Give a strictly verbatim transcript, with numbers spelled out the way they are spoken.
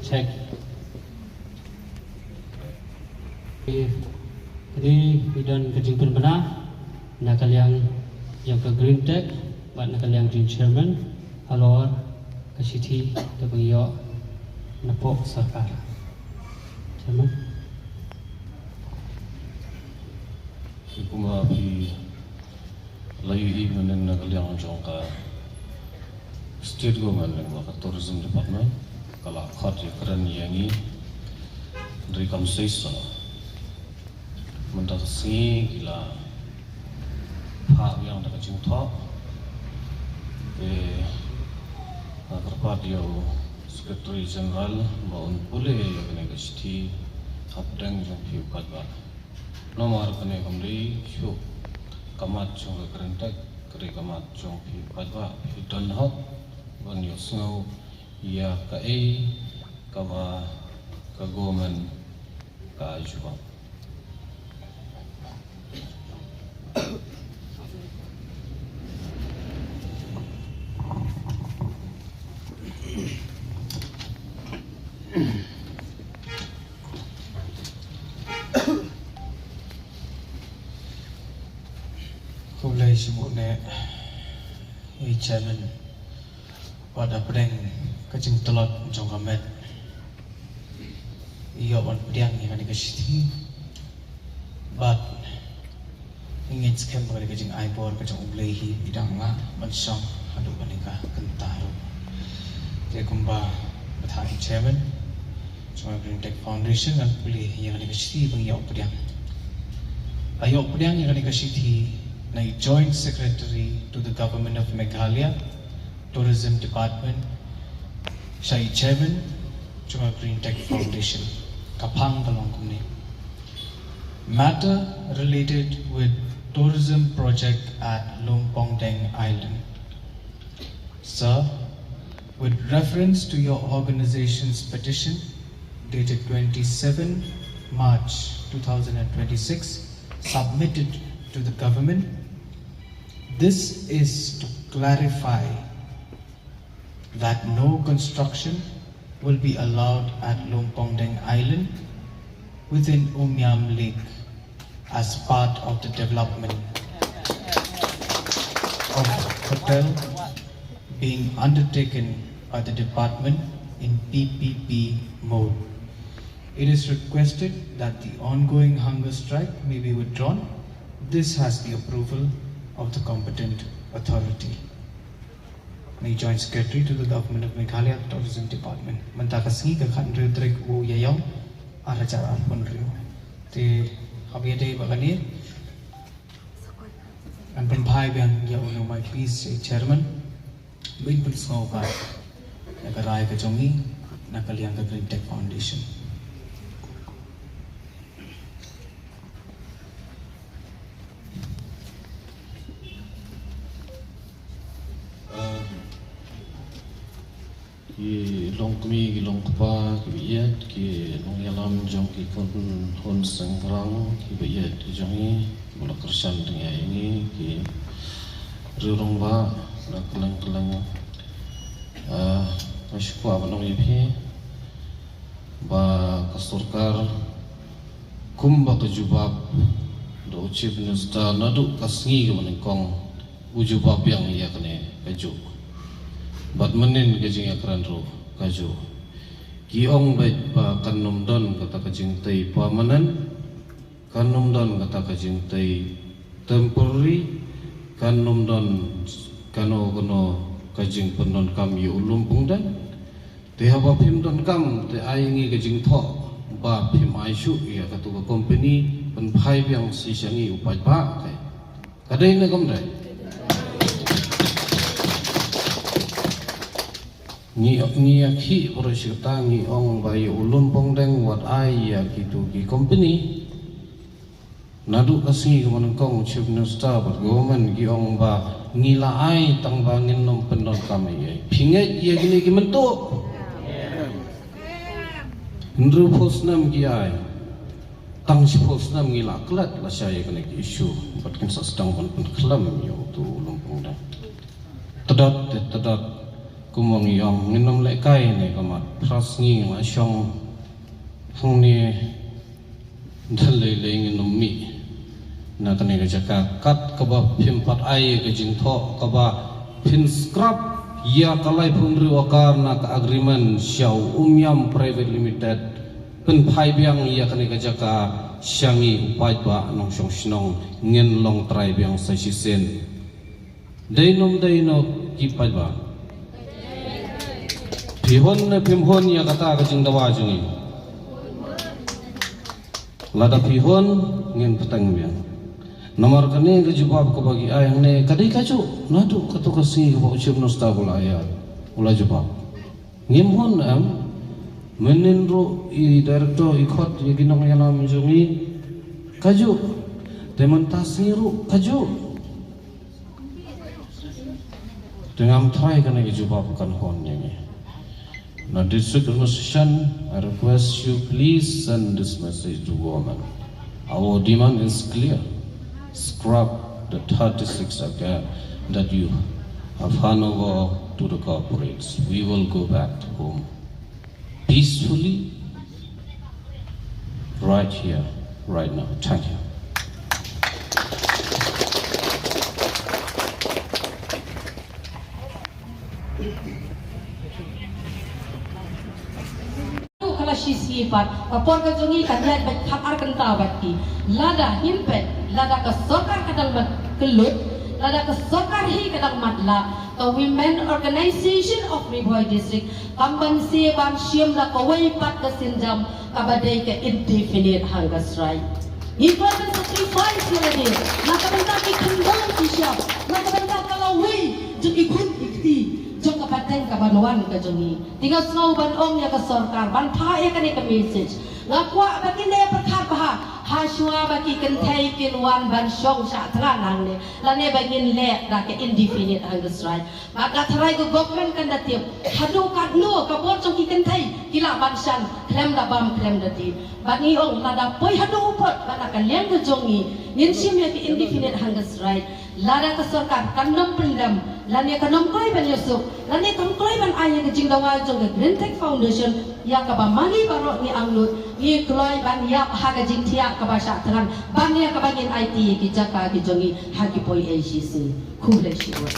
Check. Ri, ri don ka jingpynbna na ka liang jong ka Green Tech bad na ka liang jong Chairman halor ka shithi kaba ngi ïoh na pok sorkar. Chairman. Kumba phi la ïohi mynnin na ka liang jong ka State Government lyngba ka Tourism Department ka la khot ïakren ïa ngi. Hynrei kam sei sa mynta ka sngi ki la phah biang da ka jingthoh. Te nga kyrpad ïa u Secretary General ba un pule ïa kane ka shithi hapdeng jong phi u paidbah. Namar kane kam dei shuh ka mat jong ka Green Tech, ka dei ka mat jong phi paidbah, phi don hok ban ïohsngew ïa kaei kaba ka government ka ai jubab. Khublei shibun ïa i Chairman. Wat hapdeng ka jingtlot jong ka met, ïoh ban pdiang ïa kane ka shithi. Bad ngi ngeit skhem ba ka dei ka jingai bor ka jong U Blei hi, i dang nga ban shong haduh kane ka kynta ruh. Te kumba ba tha i Chairman jong ka Green Tech Foundation, ngan pule ïa kane ka shithi ba ngi ïoh pdiang. La ïoh pdiang ïa kane ka shithi na i Joint Secretary to the Government of Meghalaya, Tourism Department, sha i Chairman jong ka Green Tech Foundation. Ka phang ka long kumne. Matter related with tourism project at Lumpongdeng Island. Sir, with reference to your organization's petition dated twenty-seven March two thousand and twenty-six, submitted to the government, this is to clarify that no construction will be allowed at Lumpongdeng Island within Umiam Lake as part of the development of hotel being undertaken by the department in P P P mode. It is requested that the ongoing hunger strike may be withdrawn. This has the approval of the competent authority. Ni Joint Secretary to the Government of Meghalaya Tourism Department. Mynta ka sngi ka khathynriew tarik u Ïaïong ar hajar arphew hynriew. Te haba ïadei bad kane, ngan pynphai biang ïa u Nominee Vice Chairman ban pynsngew pat ïa ka rai ka jong i na ka liang ka Green Tech Foundation. Ah, ki longkmie, ki longkpa, ki ba ïeit, ki nongïalam jong ki khun hun seng brang, ki ba ïeit ki jong ngi, ba la kyrshan tang ïa ngi, ki riew rangbah na kylleng kylleng. Ah, nga sngewkwah ban ong ïa phi ba ka sorkar, kumba ka jubab da u Chief Minister naduh ka sngi kaba nyngkong, u jubab biang ïa kane kajuh. Bad mynnin ka jingïakren ruh kajuh. Ki ong beit ba kan ym don kata ka jingtei permanent, kan ym don kata ka jingtei temporary, kan ym don kano kano ka jingpyndonkam ïa u Lumpongdeng. Te haba phim donkam te ai ngi ka jingthoh ba phim ai shuh ïa katu ka company pynphai biang shisha ngi u paidbah te. Ka dei ne kam dei? Ngi, ngi ïakhih baroh shi katta, ngi ong ba ïa u Lumpongdeng wat ai ïa kitu ki company. Naduh ka sngi kaba nyngkong Chief Minister bad government ki ong ba ngi la ai tang ba ngin nym pyndonkam ei ei. Phi ngeit ïa kine ki mynta? Hynriewphew snem ki ai. Tang shiphew snem ngi la klet lashai ïa kane ki issue bad kin sa sdang ban pynkhlem ïa utu u Lumpongdeng. Tdot te tdot. Kumba ngi ong, ngin ym lehkai ne ka mat. Phra sngi nga shong hangne, da lei lei ngin ym mih na kane ka jaka. Kat kaba phim pat ai ka jingthoh kaba phin scrap ïa ka laiphew hynriew acre na ka agreement sha u Umiam Private Limited, pynphai biang ïa kane ka jaka sha ngi u paidbah nongshong shnong, ngin long trai biang sa shisien. Dei ne ym dei, no ki paidbah? Phi hun ne phim hun ïa kata ka jingdawa jong ngi? Lada phi hun, ngin bteng biang. Namar kane ka jubab kaba ki ai hangne ka dei kajuh naduh kato ka sngi kaba u Chief Minister u la ïa, u la jubab. Ngim hun em? Mynnin ruh i director i khot ïa ki nongïalam jong ngi kajuh. Te mynta sngi ruh kajuh. Te ngam tharai kane ka jubab kan hun ïa ngi. Now, District Administration, I request you, please send this message to government. Our demand is clear. Scrap the thirty-six acre that you have handed over to the corporates. We will go back home peacefully right here, right now. Thank you. Ka la shisngi pat, ka por ka jong ngi kan ïaid beit khatar kynta bad ki. Lada ngim peit, lada ka sorkar ka dang mat kyllut, lada ka sorkar hi ka dang mat lah, ka Women Organization of Ri Bhoi District kam banse ban shim da kawei pat ka sienjam kaba dei ka indefinite hunger strike. Ngi kwah ban sacrifice ïa lade na ka bynta ki khyndew ki shyiap, na ka bynta ka lawei jong ki khun ki kti jong ka pateng kaba wan ka jong ngi. Te nga sngew ban ong ïa ka sorkar ban phah ïa kane ka message. Nga kwah ba kin da pyrkhat bha ha shuwa ba ki kynthei kin wan ban shong shah thngan hangne, lane ba ngin leh da ka indefinite hunger strike. Bad nga tharai ka government kan da tip haduh katno ka bor jong ki kynthei ki lah ban shan khlem da bam khlem da dih. Bad ngi ong lada poi haduh u pud bad na ka liang ka jong ngi ngin shim ïa ka indefinite hunger strike, lada ka sorkar kan nym pyndem lane kan nym kloi ban ïasuk lane kan kloi ban ai ïa ka jingdawa jong ka Green Tech Foundation ïa kaba ma ngi baroh ngi angnud, ngi kloi ban ïap ha ka jingthiah kaba shah thngan ban ïa kaba ngin aiti ïa ki jaka ki jong ngi ha ki poi A G C. Khublei shibun.